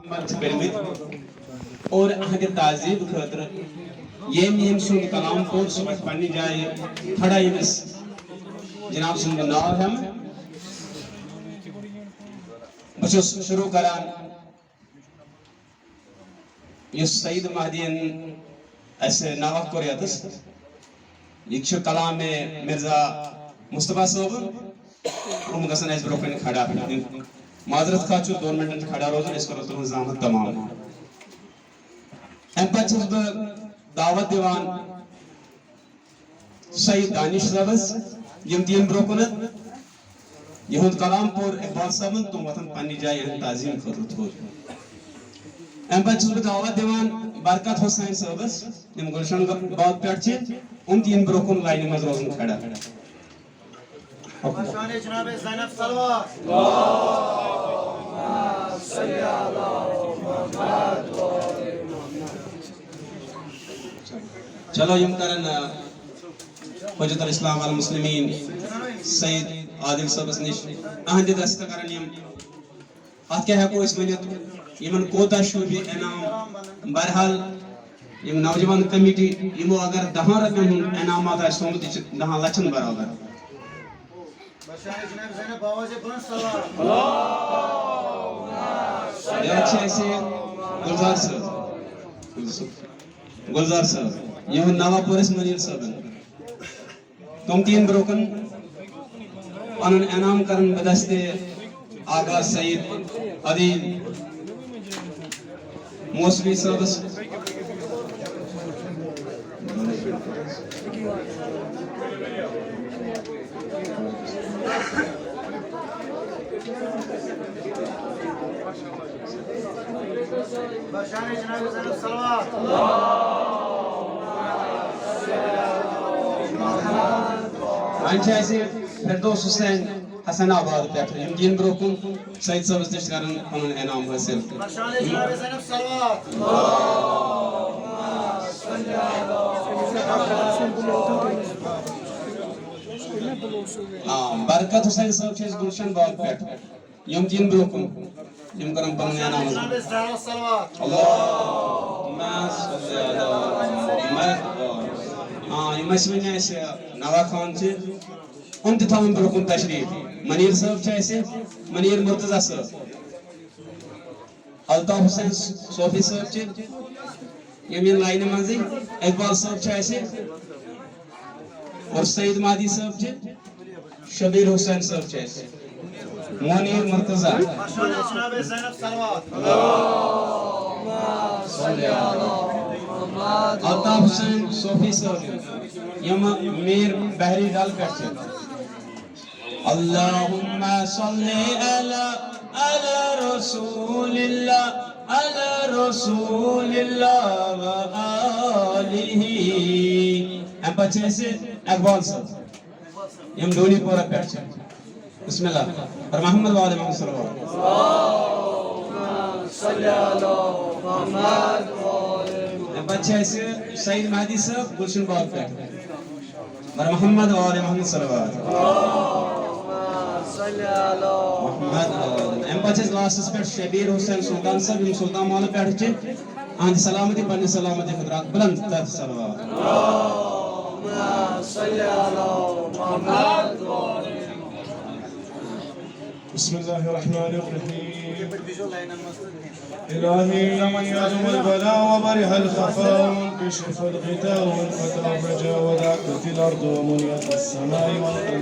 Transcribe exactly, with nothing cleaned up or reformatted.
عمل چھِ کٔرمٕتۍ اور اہندِ تعظیم خٲطرٕ ییٚمۍ ییٚمۍ سُنٛد کلام پوٚر، سُہ وَتھِ پننہِ جایہِ، کھڑا ییٚمِس جناب سُنٛد ناو ہٮ۪مہٕ۔ بہٕ چھُس شروع کران یُس سعید مہدیَن اَسہِ نوحہٕ کوٚر ییٚتَس، یہِ چھُ کلامِ مرزا مصطفیٰ صٲبُن۔ یِم گژھن اَسہِ برٛونٛہہ کَنہِ کھڑا۔ معذرت خواہ چھُس، دۄن مِنٹَن چھُ کھڑا روزُن، أسۍ کَرو تُہٕنٛز زحمت تمام۔ اَمہِ پَتہٕ چھُس بہٕ دعوت دِوان سعید دانش صٲبس، یِم تہِ یِن برٛونٛہہ کُنتھ، یِہُنٛد کلام پوٚر اقبال صٲبن، تِم وۄتھن پننہِ جایہِ یِہنٛدِ تعظیم خٲطرٕ تھوٚد۔ اَمہِ پتہٕ چھُس بہٕ دعوت دِوان برکت حسین صٲبس، یِم گُلشن باغ پٮ۪ٹھ چھِ، یِم تہِ یِن برٛونٛہہ کُن لاینہِ منٛز روزُن کھڑا۔ شانِ جناب زینب صلوات۔ چلو، یِم کرن، آ، حجت الاسلام والمسلمین سید عادل صٲبس نِش اہندِ دستہٕ کرن یِم۔ اتھ کیٛاہ ہٮ۪کو أسۍ ؤنِتھ؟ یِمن کوٗتاہ شوٗبہِ انعام؟ بہرحال، یِم نوجوان کمیٹی، یِمو اگر دَہَن رۄپین ہُنٛد انعامات آسہِ تھوٚومُت، یہِ چھِ دَہَن لَچھَن برابر۔ بیٛاکھ چھِ اَسہِ گُلزار صٲب۔ گُلزار صٲب، یِہُنٛد ناو پوٚر اَسہِ مُنیٖر صٲبن۔ تِم تہِ یِن برٛونٛہہ کُن پنُن انعام کرن بدستِ آغا سعید عدیل موسوی صٲبس۔ وۄنۍ چھِ اَسہِ فردوس حسین حسن آباد پٮ۪ٹھ، یِم دِن برٛونٛہہ کُن سعید صٲبس نِش کرن پنُن انعام حٲصِل۔ آ، برکت حسین صٲب چھِ اَسہِ گُلشن باغ پٮ۪ٹھ۔ یِم تہِ یِن برٛونٛہہ کُن، یِم کرن پنُن انعام۔ اللہُمَّ صَلِّ عَلَى مُحَمَّدٍ۔ آ، یِم اَسہِ وۄنۍ اَسہِ نوا خان چھِ، یِم تہِ تھاوَن برٛونٛہہ کُن تشریٖف۔ منیٖر صٲب چھِ اَسہِ، منیٖر مرتضیٰ صٲب۔ الطاف حسین صوفی صٲب چھِ، یِم یِن لاینہِ منٛزٕے۔ اقبال صٲب چھِ اَسہِ اور سعید مہدی صٲب چھِ، شبیر حسین صٲب چھِ اَسہِ، منیٖر مرتضیٰ۔ الطاف حسین صوفی صٲب، یِم میٖر بحری ڈل پٮ۪ٹھ چھِ۔ اللہُمَّ صَلِّ عَلَى، عَلَى رَسُولِ اللَّهِ، عَلَى رَسُولِ اللَّهِ وَآلِهِ۔ اَمہِ پتہٕ چھِ اَسہِ اقبال صٲب، یِم ڈونی پورہ پٮ۪ٹھ چھِ۔ بسم اللہ۔ اور محمد وآل محمد صلوات۔ اَمہِ پتہٕ چھِ اَسہِ سعید مہدی صٲب گُلشن باغ پٮ۪ٹھ۔ بر محمد وآل محمد صلوات۔ محمد وآل۔ اَمہِ پتہٕ چھِ أسۍ لاسٹس پٮ۪ٹھ شبیر حسین سلطان صٲب، یِم سلطان محلہٕ پٮ۪ٹھ چھِ۔ اہنٛدِ سلامتی، پننہِ سلامتی خٲطرٕ اکھ بلند تر صلوات۔ بسم الله الرحمن الرحيم. إلهي يا ذا البلاء وبرح الخفاء وانكشف الغطاء وانفتح الرجاء وضاقت الأرض وملئت السماء والقمر